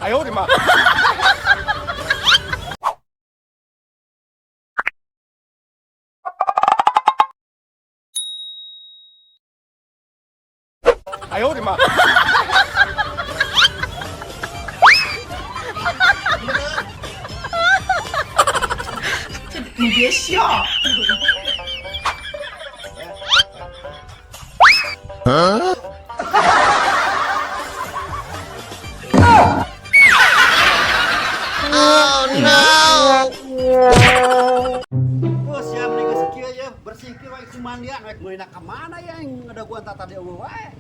哎呦我的妈！哎呦我的妈！你别笑。 Oh, siap nih geus kieu ya, bersih kieu wae kumandian rek meulina ka mana ya yang ngadaguan tata tadi eueuh wae.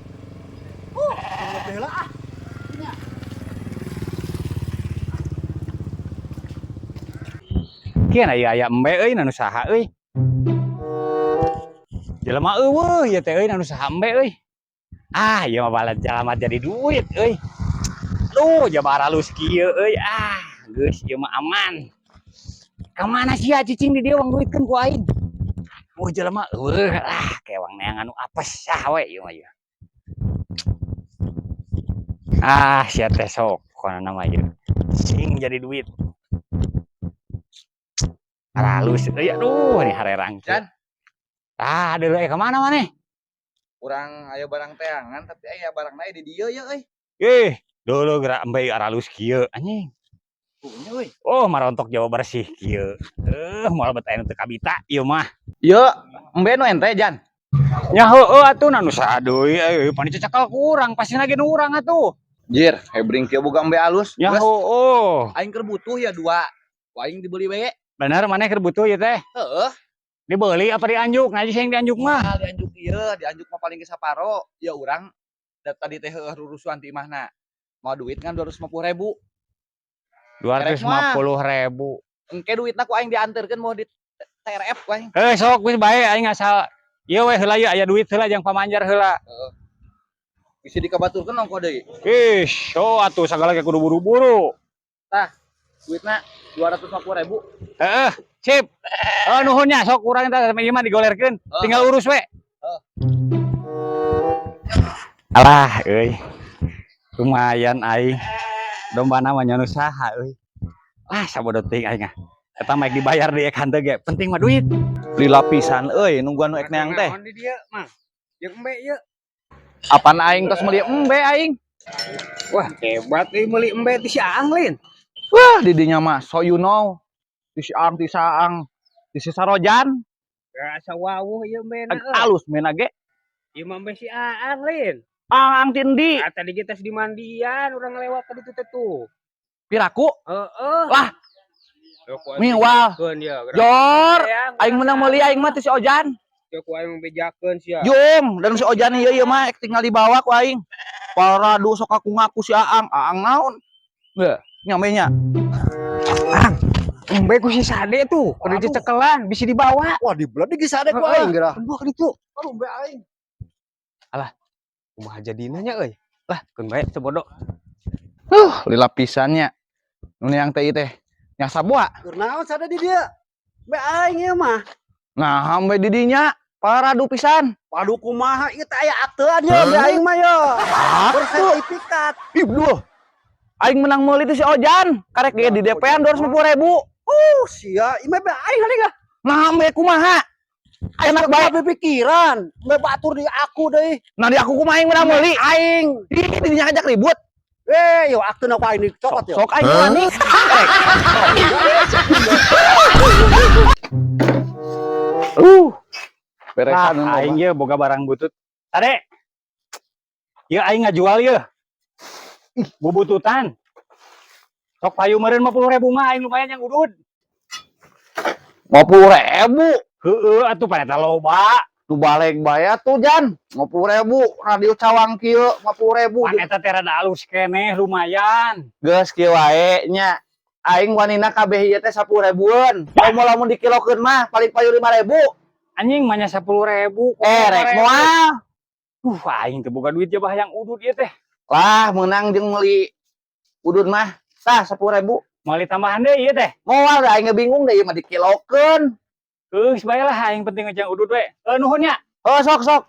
Ngopi heula ah. Nya. Kieu aya aya embe euy nu saha euy. Jelema eueuh ieu teh euy nu saha embe euy. Ah, ieu mah balad jalma jadi duit euy. Aduh, jabar halus kieu euy. Ah, geus ieu mah aman. Ka mana sia cicing di dieu wang duitkeun ku aing. Oh, jelema eueuh ah kewang neangan nu apes sah we ieu mah ieu. Ah, sia teh sok pokona mah ieu. Sing jadi duit. Halus euy, aduh ini harerang. Jan. Ah, deuleu ka mana maneh? Urang aya barang teangan tapi aya barang nae di dieu ya euy. Ih, dulu gerak embe aralus kieu anjing. Punya euy. Oh, marontok Jawa bersih kieu. Moal bet aya nu teu kabita ieu mah. Ieu embe nu ente Jan. Nya heueuh atuh na nu saha deui euy, pan cecekal ku urang, pasina ge nu urang atuh. Jir, hebring kieu boga embe alus. Nya Geus, heueuh. aing keur butuh ya dua. Ku aing dibeli we. Bener maneh keur butuh ieu teh? Heeh. Dibeli apa dianjuk? Ngaji sing dianjuk mah. Ah, dianjuk ieu, dianjuk mah paling ge saparo. Ya urang da tadi teh heueuh rurusuhan ti imahna. Mau duit kan 250.000. 250.000. Engke duitna ku aing dianterkeun mau di TRF ku aing. Heuh, sok geus bae aing asal ieu we heula ieu aya duit heula jang pamanjar heula. Bisa dikabaturkeun ongko deui. Ih, so atuh sagala ge kudu buru-buru. Duitna 250.000. Heeh, sip. Oh, nuhun nya sok urang teh sama ieu mah digolerkeun. Tinggal urus we. Alah euy. Lumayan aing. Domba mah nya nu saha euy. Ah, sabodo teuing aing ah. Eta mah dibayar deui ek hanteu ge, penting mah duit. Lila pisan euy nungguan nu ek neang teh. Naon di dieu, Mang? Jeung embe ieu. Apaan aing tos meuli embe aing? Wah, hebat euy meuli embe ti si Aang lain. Wah, di dinya mah so you know. Ti si Aang, ti Saang, ti si Sarojan, Asa wawuh ieu embe na euy. alus mena ge. Ieu mah embe si Aang lain. Aang ti endi? Ah, tadi kita di mandian urang lewat tadi tuh teh tuh. Piraku? Heeh. Lah. Miwal. Jor, aing menang meuli aing mah ti si Ojan. Ya ku aing bejakeun sia. Jung, dan si Ojan ieu ieu mah ek tinggal dibawa ku aing. Paradu sok aku ngaku si Aang, Aang naon? Heuh, nyampe nya. Embe ku si Sade tuh, kudu dicekelan, bisa dibawa. Wah, dibeli geus sade ku aing geura. Buah ditu. Aduh, embe aing. Kumaha jadina nya euy? Lah, keun bae teu bodoh. Lila pisannya. Nu neang teh ieu teh. Nya saboa. Keur naon sade di dieu? Embe aing ieu mah. Nah, hambe di dinya paradu pisan. Padu kumaha ieu teh aya aktean ye embe aing mah ye. Bersertifikat. Ih, duh. Aing menang meuli teh si Ojan, karek ge di DP-an 250.000. Oh, sia, ieu mah embe aing kali gah. Nah, hambe kumaha? Enak Enak bae. bae pikiran. Embe batur di aku deui. Nah, di aku kumaha aing menang meuli? Aing. Ih, di dinya ngajak ribut. Eh, yo akteuna ku aing dicokot yo. Sok aing wani. Beresan Ah, aing ye boga barang butut. Tade. Ieu aing ngajual ieu. Ih, bubututan. Sok payu meureun 50.000 mah aing lumayan yang udud. 50.000. Heeh, atuh pan eta loba. Nu balik bae tuh Jan. 50.000 radio cawang kieu 50.000. Pan eta teh rada alus keneh lumayan. Geus kieu wae nya. Aing wanina kabeh ieu teh 10.000-eun. Komo lamun dikilokeun mah paling payu 5.000. Anjing manya 10.000. Eh, rek moal. Aing teu boga duit jabah yang udud ieu teh. Lah, menang jeung meuli udud mah. Tah 10.000. Meuli tambahan deui ieu teh. Moal da aing ge bingung da ieu mah dikilokeun. Geus bae lah, aing penting jeung udud we. Eh, nuhun nya. Oh, sok sok.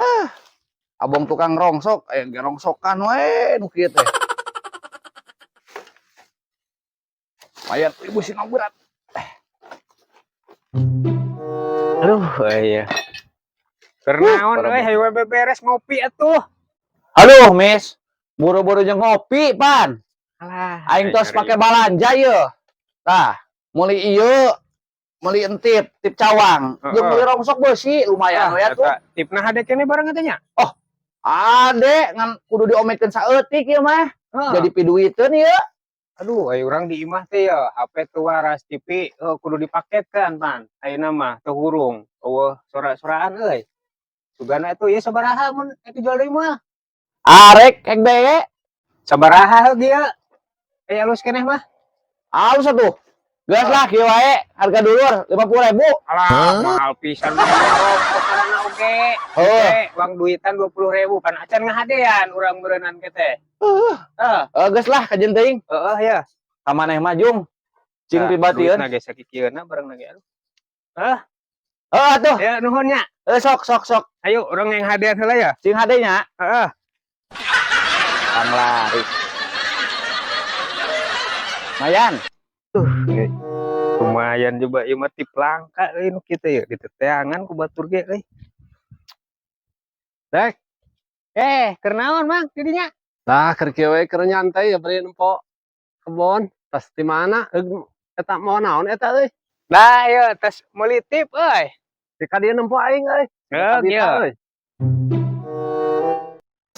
Ah. Abong tukang rongsok, aya ge rongsokan we nu kieu teh. Lumayan ibu sih berat. Aduh, iya. Keur naon euy, hayu we beberes ngopi atuh. Aduh, Mis. Buru-buru jeung ngopi, pan. Alah, Aing tos pake balanja ye. Tah, meuli ieu, meuli entip, tip cawang. Jeung meuli rongsok beusi lumayan we atuh. Tipna hade keneh barang teh nya. Ade ngan kudu diomekeun saeutik ieu mah. Heeh. Jadi piduiteun ieu. Aduh, aya urang di imah teh ya, HP teu waras, TV kudu dipaketkan pan. Ayeuna mah teu hurung, eueuh sora-soraan euy. Sugana atuh ieu sabaraha mun ek dijual deui mah? Arek ek bae. Sabaraha heug ieu? Aya alus keneh mah. Alus atuh. Geus lah kieu wae, harga dulur 50.000. Alah, mahal pisan mah rokok karena oge. Heuh. Oke, uang duitan 20.000 pan acan ngahadean urang beureunan ke teh. Heuh. Heeh. Geus lah kajen teuing. Heeh ya. Ka maneh mah jung. Cing pribadieun. Duitna ge sakikieuna bareng ge aduh. Heuh atuh. Ya nuhun nya. Heuh, sok sok sok. Ayo urang yang hadean heula ya. Cing hade nya. Heeh. Kang laris. Lumayan. Lumayan juga ieu mah tip langka euy nu kieu teh ya diteteangan ku batur ge euy. Dek. Eh, keur naon Mang di dinya? Tah keur kieu we keur nyantai ya bari nempo kebon. Tas di mana? Heug eta mau naon eta euy? Nah, ieu tas meuli tip euy. Di ka dieu nempo aing euy. Heug Ka ieu. euy.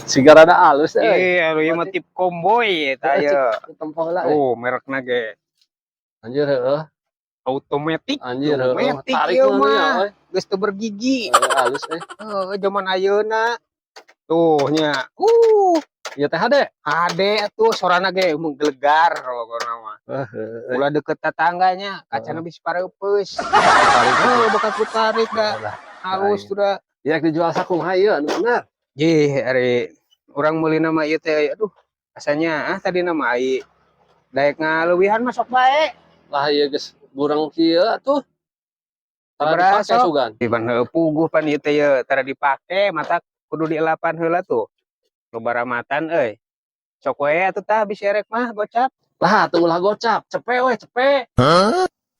Siga rada alus euy. Iya, ieu mah tip komboy eta ieu. Tempo heula euy. Oh, merekna ge Anjir heueuh. automatic. Anjir heueuh. Automatic Tarik ieu mah mah. euy. Geus teu bergigi. Heueuh, alus euy. Heeh, zaman ayeuna. Tuh nya. Ieu teh hade. Hade atuh sorana ge menggelegar pokona mah. Heueuh. Ulah deket tetangganya, kacana bisa pareupeus. Tarik. Heuh, bakal ku tarik da. Lah, Halus sudah. ieu dijual sakumaha ieu anu bener. Jih, ari urang meuli nama ieu teh aduh. Rasanya ah tadi nama ai daek ngaleuwihan mah sok bae. Lah ieu geus burang kieu atuh. Tara Sabaraha, dipake sok? sugan. Di pan heueuh puguh pan ieu teh ye tara dipake mata kudu dielapan heula tuh. Loba ramatan euy. Sok we atuh tah bisi erek mah gocap. Lah atuh ulah gocap, cepe we cepe.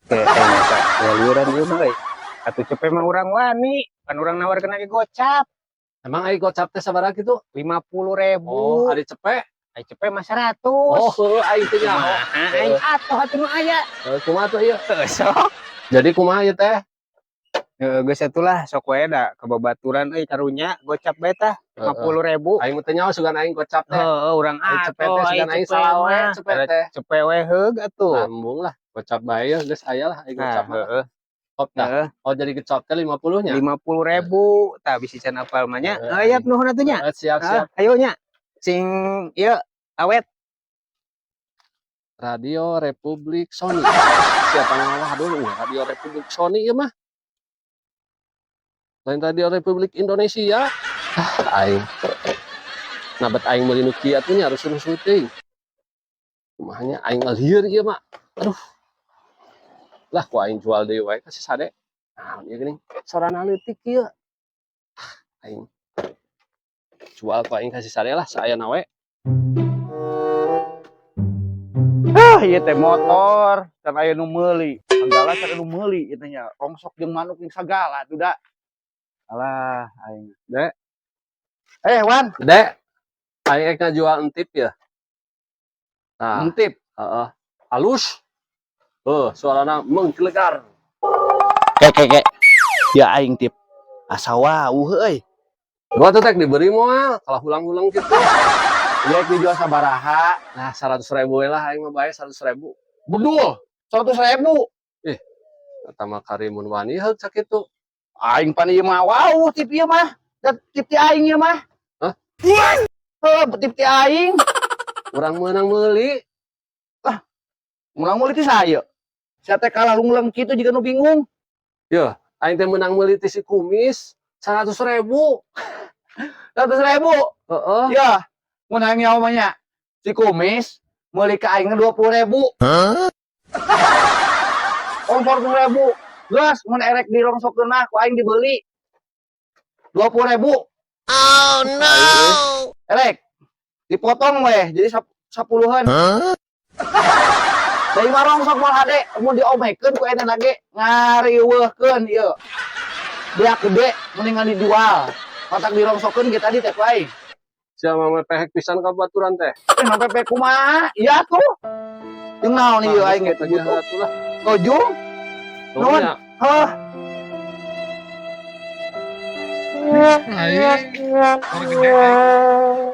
Teh teh nyata ya liuran ieu mah euy. Atuh cepe mah urang wani, pan urang nawarkeun ge gocap. Emang ai gocap teh sabaraha kitu? 50.000. Oh, ari cepe. Ai cepe mah 100. Oh, heueuh aing teh nyaho. Kumaha aing atuh atuh nu aya. Heuh, kumaha tuh ieu? Heuh, sok. Jadi kumaha ieu teh? Heeh, geus atulah sok we da kababaturan euy karunya gocap bae tah 50.000. Aing mah teu nyaho sugan aing gocap teh. Heeh, urang Aing cepe atuh teh aing sugan aing cepe salah we mah. cepe teh. Cepe we heug atuh. Lambung lah, gocap bae ya geus aya lah aing Nah, gocap mah. heeh. Top dah. Heeh, Oh, jadi gocap teh 50 nya. 50.000 tah bisi can apal mah nya. Heeh, Heuh, yap nuhun atuh nya. Heeh, siap Heeh, siap. ayo nya. Sing ieu awet. Radio Republik Sony. Siapa ngawah dulu Radio Republik Sony ieu mah. Lain Radio Republik Indonesia. Ah, aing. Nah, bet aing meuli nu kieu atuh nya harus teuing. Kumaha nya aing ngalieur ieu mah. Aduh. Lah ku aing jual deui wae ka si Sade. Naon ieu geuning sorana leutik kieu. Ah, aing jual ku aing ka si Sade lah saayana we. Ah, ieu teh motor, can aya nu meuli. Sagala can aya nu meuli ieu teh nya. Rongsok jeung manuk jeung sagala atuh da. Alah, aing. Dek. Eh, Wan, Dek, aing rek ngajual entip ya. Nah, entip. heeh. Halus. Heuh, suarana menggelegar. Ke ke ke. Ya aing tip. Asa wauh euy. Gua tuh tek diberi moal, kalah ulang-ulang gitu. Ieu rek dijual sabaraha? Nah, 100.000 we lah aing mah bae 100.000. Bedul, 100.000. Eta mah karimun wani heug sakitu. Aing pan ieu mah wauh tip ieu mah. Da tip ti aing ieu mah. Hah? Heuh, tip ti aing. Urang meunang meuli. Mulang meuli ti saya. Sia teh kalah lungleung kitu jiga nu bingung. Yeuh, Aing teh menang meuli ti si Kumis 100 ribu. 100 ribu. Heeh. Ya, mun hayang nyaho mah nya. Si Kumis meuli ka aing 20 ribu. Ongkor 20 ribu. Geus, mun erek dirongsokeun mah ku aing dibeli. 20 ribu. Oh no. Erek. Dipotong weh, jadi sapuluhan. Da mah rongsok moal hade, mun diomekeun ku eta ge ngariweuhkeun ieu. Beak gede mendingan dijual. Matak dirongsokeun ge tadi teh ku aing. Sia mah pehek pisan ka baturan teh. Eh, sampai kumaha? Iya tuh. Jeung naon ieu aing ge Lagi butuh. atuh lah. Tojung? Nuhun ya. Hah? Aing, gede aing.